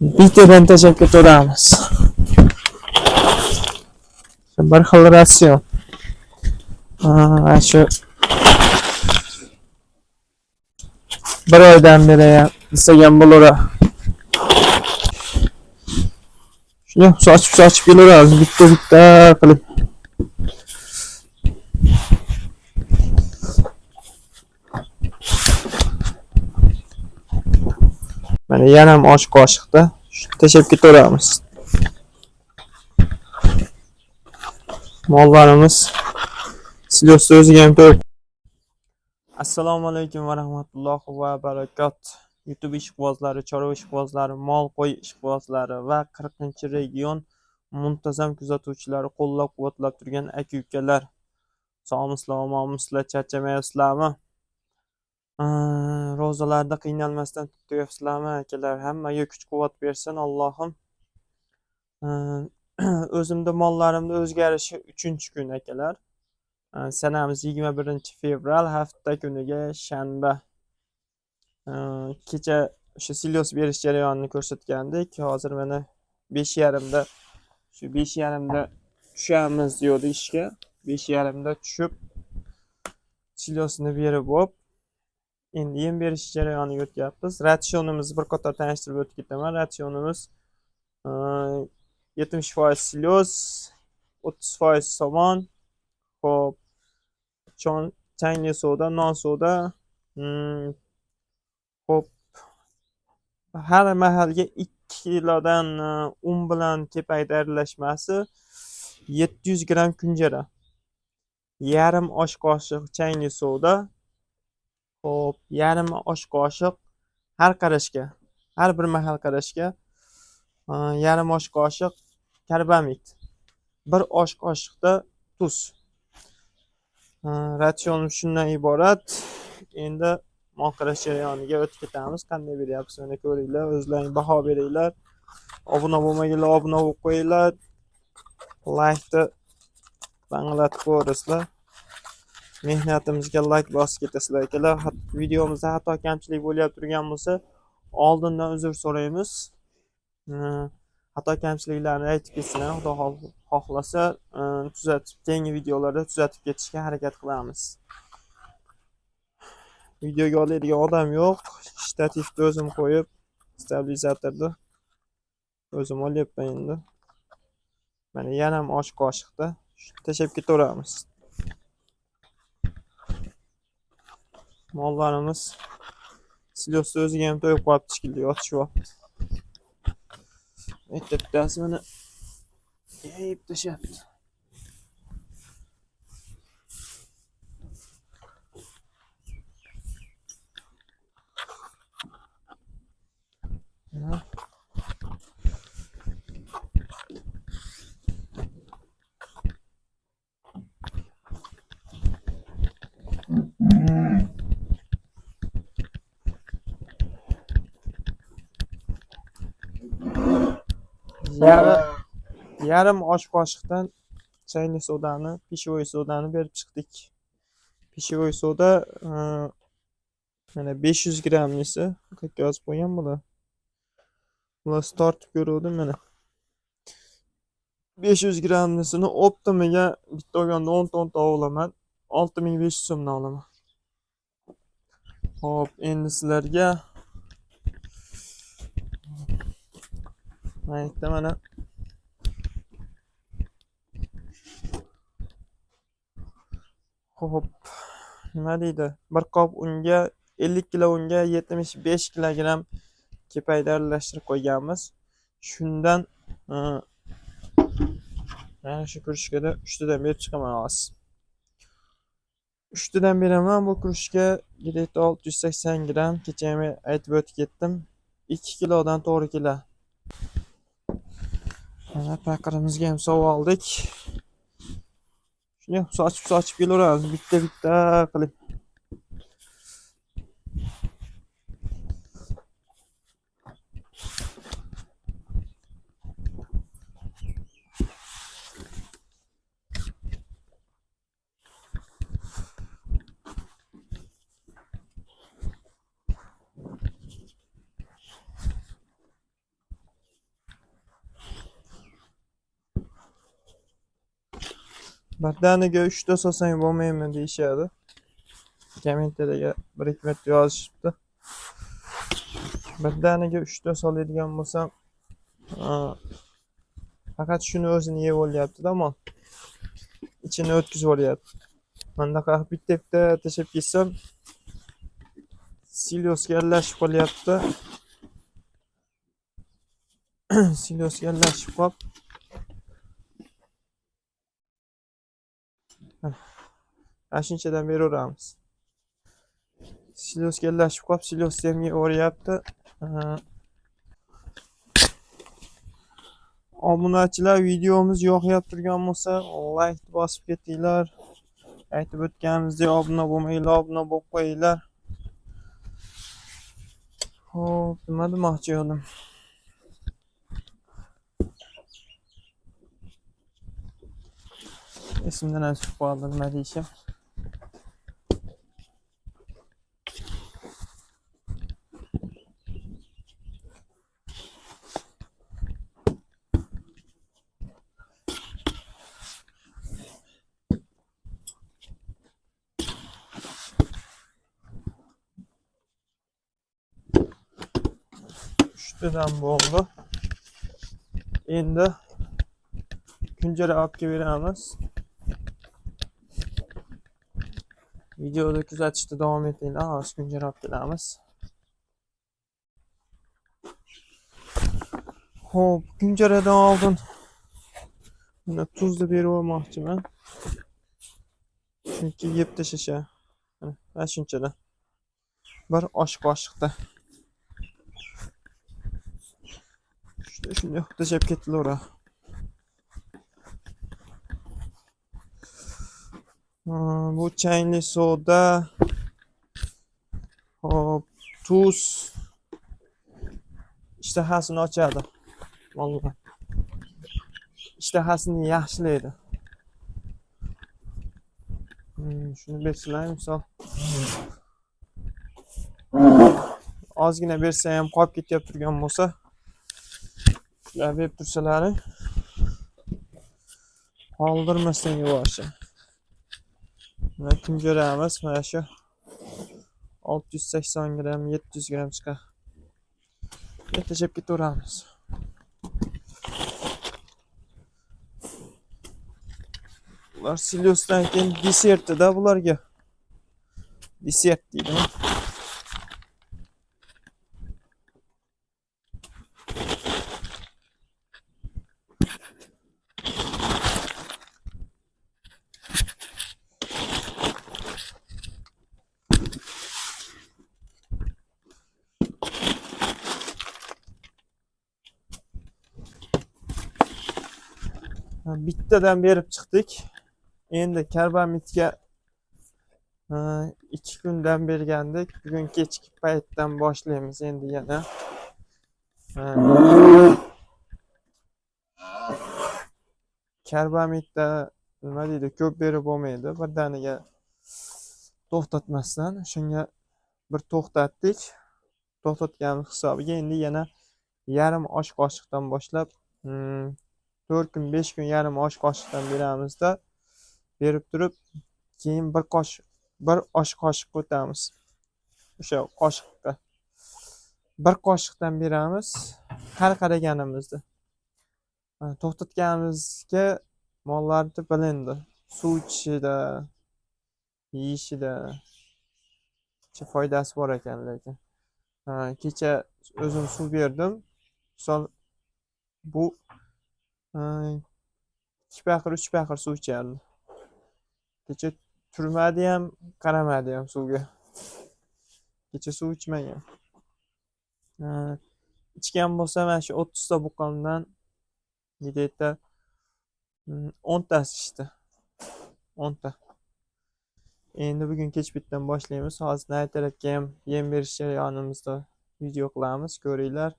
Bittadan tashlab ketaveramiz. Bir xil ratsion. Shu bir oydan beri ham desak ham bo'laveradi. Shuni sochib kelaveramiz bitta-bitta qilib. Mana yana ham osh qoshiqda tashlab ketaveramiz. Mollarimiz silyosda o'ziga ham to'yib. Assalomu alaykum va rahmatullohi va barakot. YouTube ishqibozlari, chorva ishqibozlari, mol qo'y ishqibozlari va 40-region muntazam kuzatuvchilari qo'llab-quvvatlab turgan aka-ukalar. Sog'misizlar, omonmisizlar, charchamayapsizlarmi? Ro'zalarda qiynalmasdan tutyapsizlarmi akalar? Hammaga kuch-quvvat bersin Allohim. O'zimda mollarimda o'zgarishi 3-kun akalar. Sanamiz 21-fevral, hafta kuniga shanba. Kecha o'sha silos berish jarayonini ko'rsatgandik. Hozir mana 5:30da, shu 5:30da tushamiz deydi ishga. 5:30da tushib silosini berib bo'lib, endi yem berish jarayoniga o'tyapmiz. Ratsionimizni bir qator tanishtirib o'tib ketaman. Ratsionimiz 70% silos, 30% somon, xo'p, changli soda, non soda, xo'p, har mahalga 2 kilodan un bilan kepak aralashmasi, 700 gramm kunjara, yarim osh qoshiq changli soda, xo'p, yarim osh qoshiq har qarashga, har bir mahal qarashga, yarim osh qoshiq karbamid, 1 osh qoshiqda tuz. Ratsionimiz shundan iborat. Endi mol qarash jarayoniga o'tib ketamiz. Qanday beryapmiz, mana ko'ringlar, o'zlaring baho beringlar. Obuna bo'lmaganlar obuna bo'lib qo'yinglar. Like'ni banglatib qo'yasizlar. Mehnatimizga like bosib ketasizlar akalar. Videomizda xato kamchilik bo'lyapti turgan bo'lsa, oldindan uzr so'raymiz. Xato kamchiliklarni aytib ketsinlar, Xudo xohlasa, tuzatib, keyingi videolarda tuzatib ketishga harakat qilamiz. Videoga oladigan odam yo'q. Shtativni o'zim qo'yib, stabilizatorni o'zim olyapman endi. Mana yana ham osh qoshiqda tashlab ketaveramiz. Mollarimiz silosda o'ziga ham to'yib qolibdi shekilli, yotishyapti. Bittasi mana yeyib tashlabdi. Yarim osh qoshiqdan chayli sodani, pishvoy sodani berib chiqdik. Pishvoy soda mana 500 grammlisi, qayerga yozib qo'ygan bular. Bular tortib ko'ruvdim mana. 500 grammlisini optimiga bitta olganda 10 ta olaman. 6500 so'mdan olaman. Xo'p, endi sizlarga mana mana xo'p, nima deydi? Bir qop unga 50 kilo unga 75 kilogramm kepakni aralashtirib qo'yganmiz. Shundan mana shu krujkada 3 tadan berib chiqaman hozir. 3 tadan beraman bu krujka где-то 680 gramm. Kecha ham aytib o'tib ketdim. 2 kilodan to'g'ri keladi. Mana paqirimizga ham sovib oldik. Shuni sochib kelaveramiz bitta-bitta qilib. Birdaniga 3 ta solsang bo'lmaymi deyishadi. Kommentariyaga 1-2 marta yozishibdi. Birdaniga 3 ta soladigan bo'lsam, faqat shuni o'zini yeb olyapti-da mol. Ichini o'tkazib yuboryapti. Mana bunaqa bitta-bitta tashlab ketsam, silosga aralashib qolyapti. Silosga aralashib qolib, mana shunchadan beraveramiz. Silosga aralashib qolib, silosni ham yevoryapti. Obunachilar, videomiz yoqyap turgan bo'lsa, like bosib ketinglar. Aytib o'tganimizdek, obuna bo'lmanglar, obuna bo'lib qo'yinglar. Xo'p, nima demoqchi edim? Esimdan ham chiqib qoldi nima deyishim. Uchtadan bo'ldi. Endi kunjara olib kelib beramiz. Videoda kuzatishda davom etinglar. Hozir kunjara olib kelamiz. Xo'p, kunjaradan oldin buni tuzni berib yubormoqchiman. Chunki yeb tashlashadi. Mana shunchadan. Bir osh qoshiqda. Shunday tashlab ketilaveradi. Bu changli soda, hop, tuz ishtahasini ochadi. Vallahi. Ishtahasini yaxshilaydi. Shuni bersalar, misol ozgina bersa ham qolib ketyapti turgan bo'lsa, shular berib tursalaring qoldirmasdan yuborishi. Mana kunjaramiz, mana shu 680 gramm, 700 gramm chiqadi. Tashlab ketaveramiz. Bular silyosdan keyin desertida bularga. Desert deydimi? Bittadan berib chiqdik. Endi karbamitga 2 kundan bergandik. Bugun kechki paytdan boshlaymiz endi yana. Karbamitda nima deydi, ko'p berib bo'lmaydi. Birdaniga to'xtatmasdan shunga bir to'xtatdik. To'xtatganimiz hisobiga endi yana yarim osh qoshiqdan boshlab 4 kun, 5 kun yarim osh qoshiqdan beramizda, berib turib, keyin bir osh qoshiq o'tamiz. O'sha qoshiqqa bir qoshiqdan beramiz har qaraganimizda. To'xtatganimizga mollarni bilindi. Suv ichishida, yeyishida foydasi bor ekan lekin. Kecha o'zim suv berdim. Misol bu 2 paqir, 3 paqir suv ichardi. Kecha turmadi ham, qaramadi ham suvga. Kecha suv ichmagan. Ichgan bo'lsa mana shu 30 ta buqondan где-то 10 tasi ichdi. 10 ta. Endi bugun kech bitdan boshlaymiz. Hozir ertalabga ham yem berish jarayonimizda video qilamiz, ko'ringlar.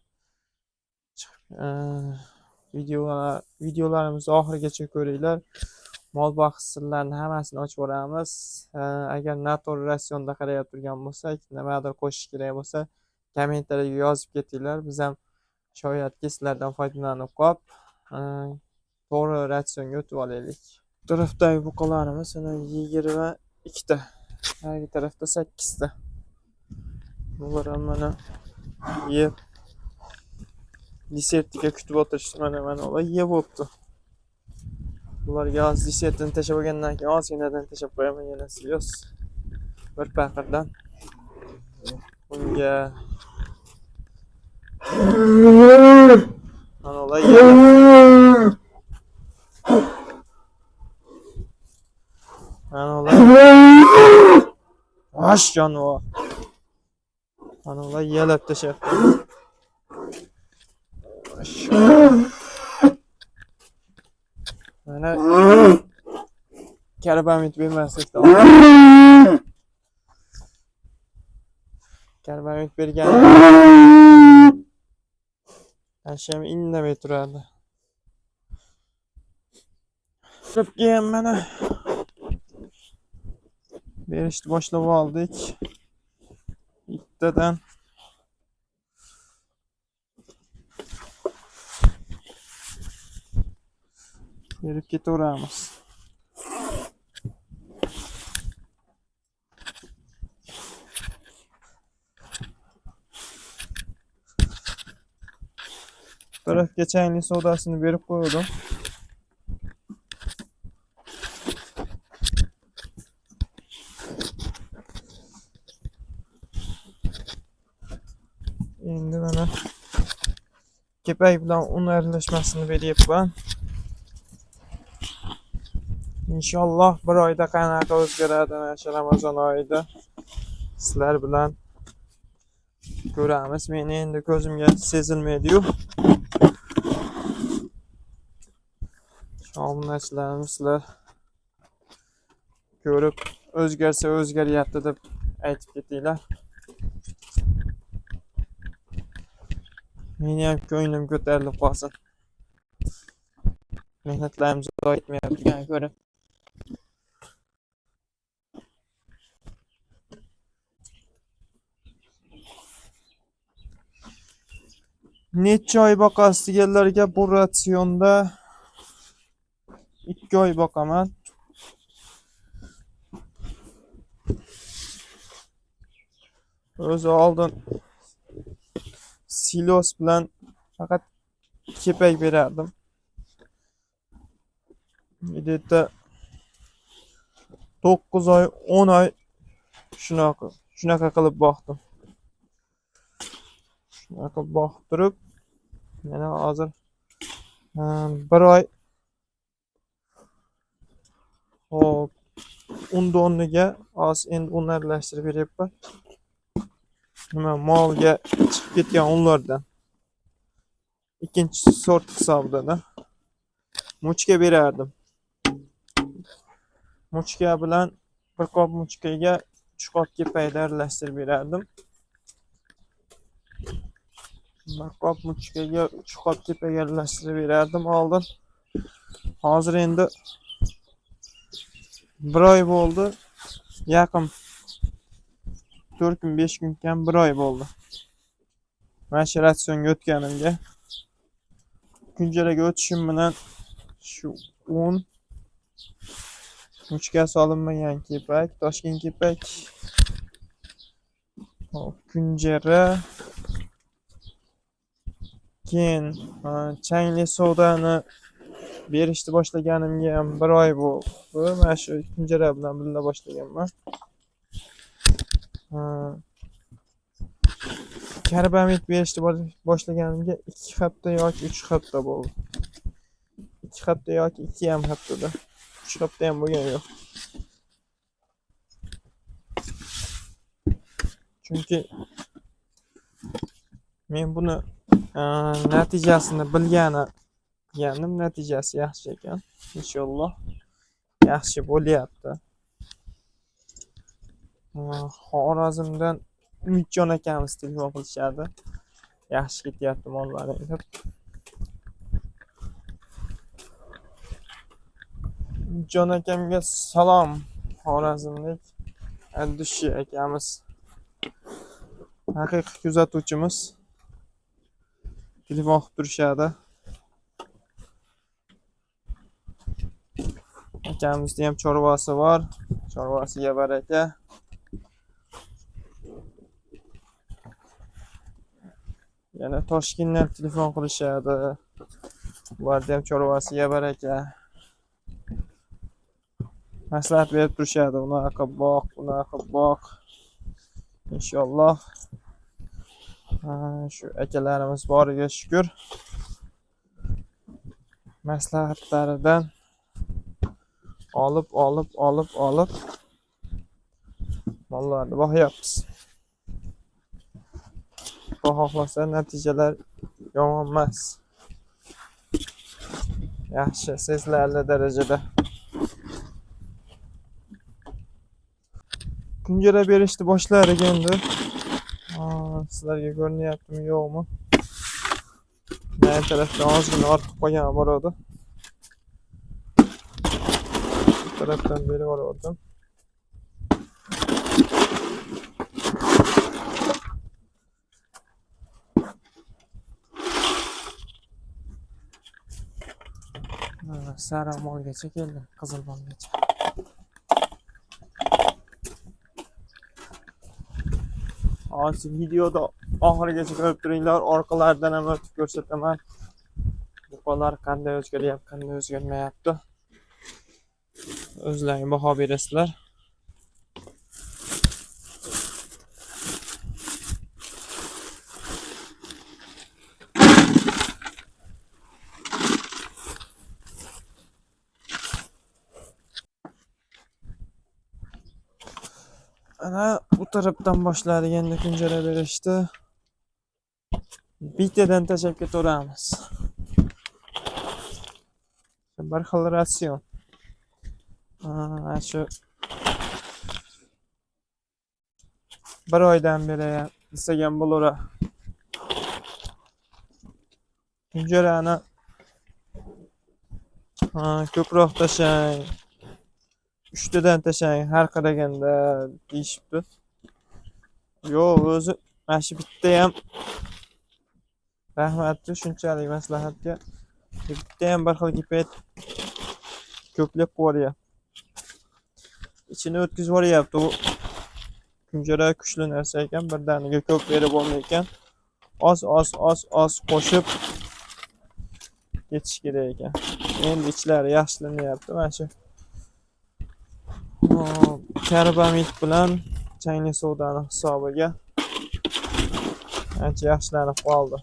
Videolarimizni oxirigacha ko'ringlar. Mol boqish sirlarini hammasini ochib yuboramiz. Agar noto'g'ri ratsionda qarayap turgan bo'lsak, nimadir qo'shish kerak bo'lsa, kommentariyaga yozib ketinglar. Biz ham shoyatki sizlardan foydalanib qolib, to'g'ri ratsionga o'tib olaylik. Tarafdagi buqalarimiz mana 22 ta. Narigi tarafda 8 ta. Bular ham mana yeb desertiga kutib o'tirishdi. Mana ular yeb o'tdi. Bularga hozir desertini tashlab bo'lgandan keyin ozginadan tashlab qo'yaman yana silos. Bir paqirdan. Bunga mana ular yeb. Mana ular Vosh jonivor. Mana ular yalab tashlabdi. Mana karbamid bermaslikda karbamid bergan ham indamay turadi. Keyin mana berishni boshlab oldik. Bittadan berib ketaveramiz. Bu tarafga changli sodasini berib qo'ydim. Endi mana kepak bilan un aralashmasini beryapman. Inshaalloh bir oyda qanaqa o'zgaradi mana shu Ramazon oyida sizlar bilan ko'ramiz. Meni endi ko'zimga sezilmaydi-yu. Obunachilarimiz sizlar ko'rib o'zgarsa o'zgaryapti deb aytib ketinglar. Meni ham ko'nglim ko'tarilib qolsin. Mehnatlarimiz zoye etmayapti ko'rib. Necha oy boqasiz deganlarga bu ratsionda 2 oy boqaman. O'zi oldin silos bilan faqat kepak berardim. Где-то 9 oy, 10 oy shunaqa qilib boqdim. Shunaqa qilib boqib turib, mana hozir 1 oy hop un o'rniga hozir endi un aralashtirib beryapman. Nima molga chiqib ketgan unlardan. Ikkinchi sort hisobida muchka berardim. Muchka bilan bir qop muchkaga 3 qop kepakni aralashtirib berardim. Bir qop muchkaga 3 qop kepak aralashtirib berardim oldin. Hozir endi 1 oy bo'ldi. Yaqin 4 kun 5 kun kam 1 oy bo'ldi. Mana shu ratsionga o'tganimga. Kunjaraga o'tishim bilan shu un, muchka solinmagan kepak, toshgan kepak, hop, kunjara, keyin changli sodani berishni boshlaganimga ham 1 oy bo'ldi. Mana shu kunjara bilan birga boshlaganman. Karbamid berishni boshlaganimga 2 hafta yoki 3 hafta bo'ldi. 2 hafta yoki 2 ham haftada. 3 hafta ham bo'lgani yo'q. Chunki men buni natijasini bilgani qilgandim, natijasi yaxshi ekan. Inshaalloh yaxshi bo'lyapti. Xorazmdan Umidjon akamiz telefon qilishadi. Yaxshi ketyapti mollaring deb. Umidjon akamga salom. Xorazmlik Abdushi akamiz. Haqiqiy kuzatuvchimiz. Telefon qilib turishadi. Akamizni ham chorvasi bor. Chorvasiga baraka. Yana Toshkentdan telefon qilishadi. Ularni ham chorvasiga baraka. Maslahat berib turishadi. Unaqa qilib boq, unaqa qilib boq. Inshaalloh. Shu akalarimiz boriga shukur. Maslahatlaridan olib, olib, olib, olib mollarni boqyapmiz. Xudo xohlasa natijalar yomon emas. Yaxshi, sezilarli darajada. Kunjara berishni boshladik endi. Sizlarga ko'rinyaptimi, yo'qmi? Men tarafdan ozgina ortib qolgan bor edi. Bu tarafdan berib yubordim. Sariq molgacha keldim, qizil molgacha. Hozir videoda oxirigacha ko'rib turinglar, orqalaridan ham o'tib ko'rsataman. Buqalar qanday o'zgaryapti, qanday o'zgarmayapti. O'zlaring baho berasizlar. Ana bu tarafdan boshladik endi kunjara berishdi. Bittadan tashlab ketaveramiz. Bir xil ratsion. Shu bir oydan beri desak ham bo'lar. Kunjarani ko'proq tashlang, 3tadan tashlang har qaraganda deyishibdi. Yo'q, o'zi mana shu bitta ham rahmatli shunchalik maslahatga. Bitta ham bir xil kepayt ko'plab qo'yyapti. Ichini o'tkazib yuboryapti. U kunjara kuchli narsa ekan, birdaniga ko'p berib bo'lmaydi ekan. Oz oz oz oz qo'shib ketish kerak ekan. Endi ichlari yaxshilanyapti mana shu. Karbamid bilan changli sodani hisobiga ancha yaxshilanib qoldi.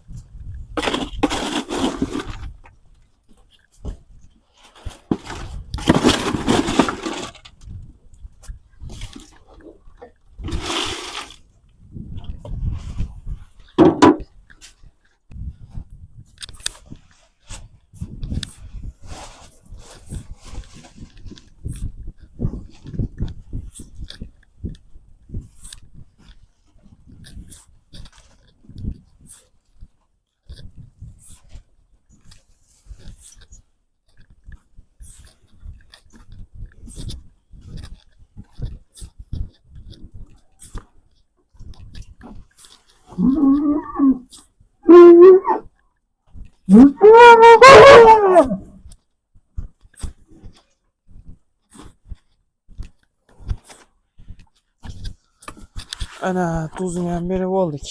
Ana tuzini ham berib oldik.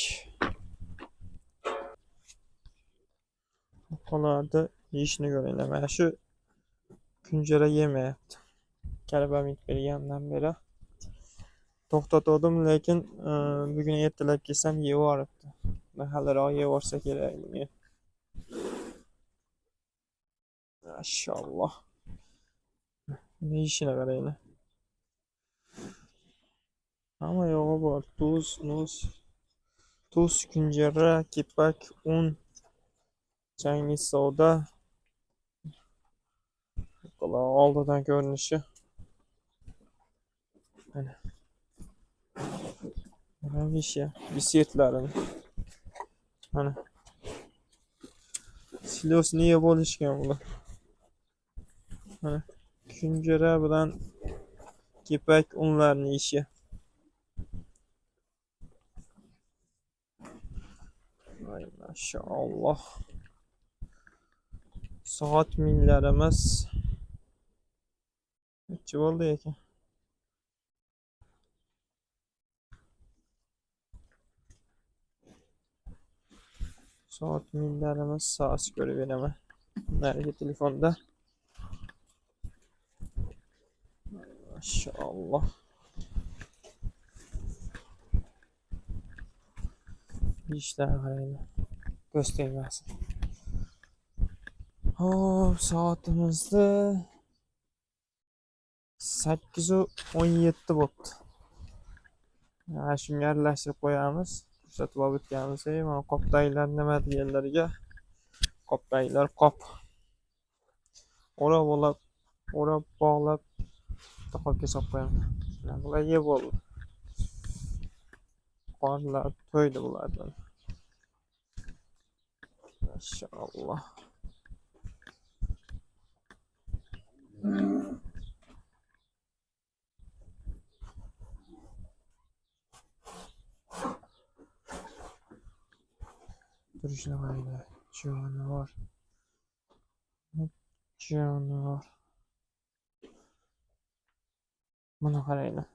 Buqalarni yeyishini ko'ringlar. Mana shu kunjara yemayapti. Karbamid bergandan beri to'xtatdim, lekin bugun ertalab kelsam yevoribdi. Haliroq yevorsa kerak buni. Mashalloh. Buni yeyishini qaranglar. Hamma yo'g'i bor. Tuz, muz, tuz, kunjara, kepak, un, changli soda. Buqalar oldidan ko'rinishi. Mana. Mana desertlarini. Mana. Silosni yeb olishgan bular. Mana kunjara bilan kepak unlarni yeyishi. Ay maşalloh. Soat minglarimiz. Nechi bo'ldi ekan? Soat millarimiz soat ko'rib beraman. Narigi telefonda. Mashalloh. Ishlar qaranglar. Ko'z tegmasin. Hop, soatimizda 8:17 bo'pti. Mana shunga aralashtirib qo'yamiz. Ko'rsatib olib o'tganmiz. Mana qopdagilar nima deganlariga qopdagilar qop. O'rab bog'lab bitta qopga solib qo'yaman. Mana bular yeb bo'ldi. Qorlar to'ydi bulardan. Mashalloh. Turishini qaranglar. Jonivor. Jonivor. Buni qaranglar.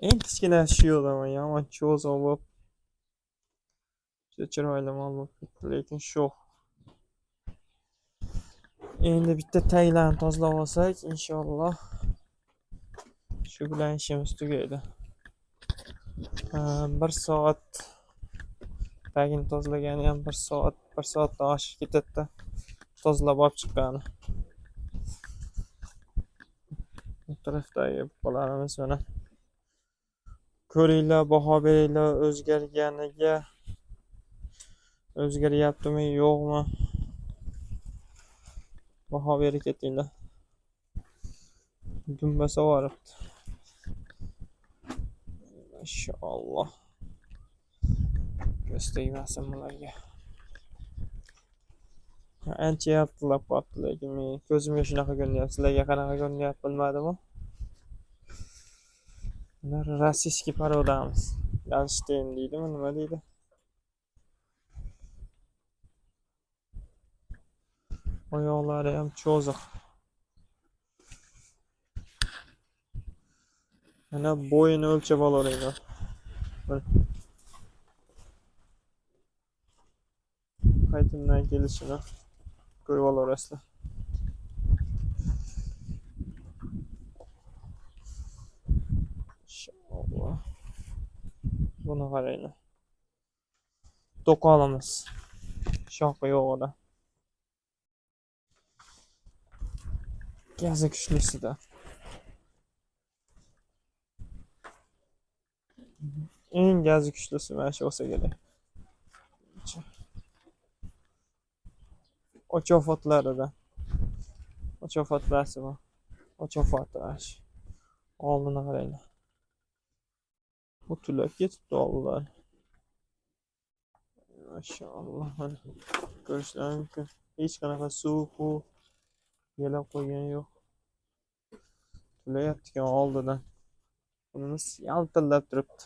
Eng kichkina shu yo'ldan yomon cho'zoq bo'lib, juda chiroyli mol bo'lib ketdi, lekin sho'x. Endi bitta taglarni tozalab olsak, inshaalloh shu bilan ishimiz tugaydi. 1 soat tagini tozalagani ham 1 soat, 1 soatdan oshib ketadi-da tozalab olib chiqqani. Bu tarafdagi buqalarimiz mana. Ko'ringlar, baho beringlar o'zgarganiga. O'zgaryaptimi, yo'qmi? Baho berib ketinglar. Dumba savoribdi. Mashalloh. Ko'z tegmasin bularga. Ancha yaltillab qolibdi, lekin men ko'zimga shunaqa ko'rinyapti. Sizlarga qanaqa ko'rinyapti bilmadim-u. Bular rossiyskiy parodamiz. Galstein deydimi, nima deydi? Oyoqlari ham cho'ziq. Mana bo'yini o'lchab olaveringlar. Qaytimdan kelishini ko'rib olaverasizlar. Inshaalloh. Buni qaranglar. To'qolimiz. Shoxi yo'q edi. Gazi kuchlisida. Eng gazi kuchlisi mana shu bo'lsa kerak. Ochofotlarida. Ochofotlasi bu. Ochofoti mana shu. Oldini qaranglar. Bu tulab ketibdi oldilari. Mashalloh, mana ko'rishlar mumkin. Hech qanaqa suv, puv yalab qo'ygani yo'q. Tulayapti ekan oldidan. Bunimiz yaltillab turibdi.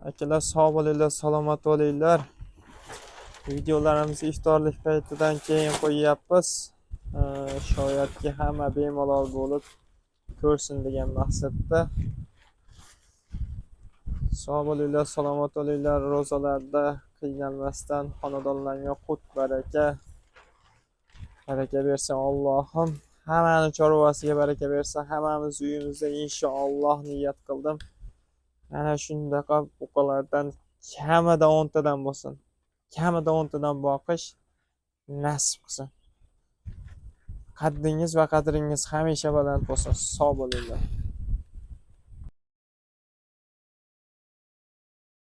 Akalar sog' bo'linglar, salomat bo'linglar. Videolarimizni iftorlik paytidan keyin qo'yyapmiz. Shoyatki hamma bemalol bo'lib ko'rsin degan maqsadda. Sog' bo'linglar, salomat bo'linglar. Ro'zalarda qiynalmasdan xonadonlarga qut baraka, baraka bersin Allohim. Hammani chorvasiga baraka bersin. Hammamiz uyimizda inshaalloh niyat qildim. Mana shundaqa buqalardan kamida 10 tadan bo'lsin. Kamida 10 tadan boqish nasib qilsin. Qaddingiz va qadringiz hamisha baland bo'lsin. Sog' bo'linglar.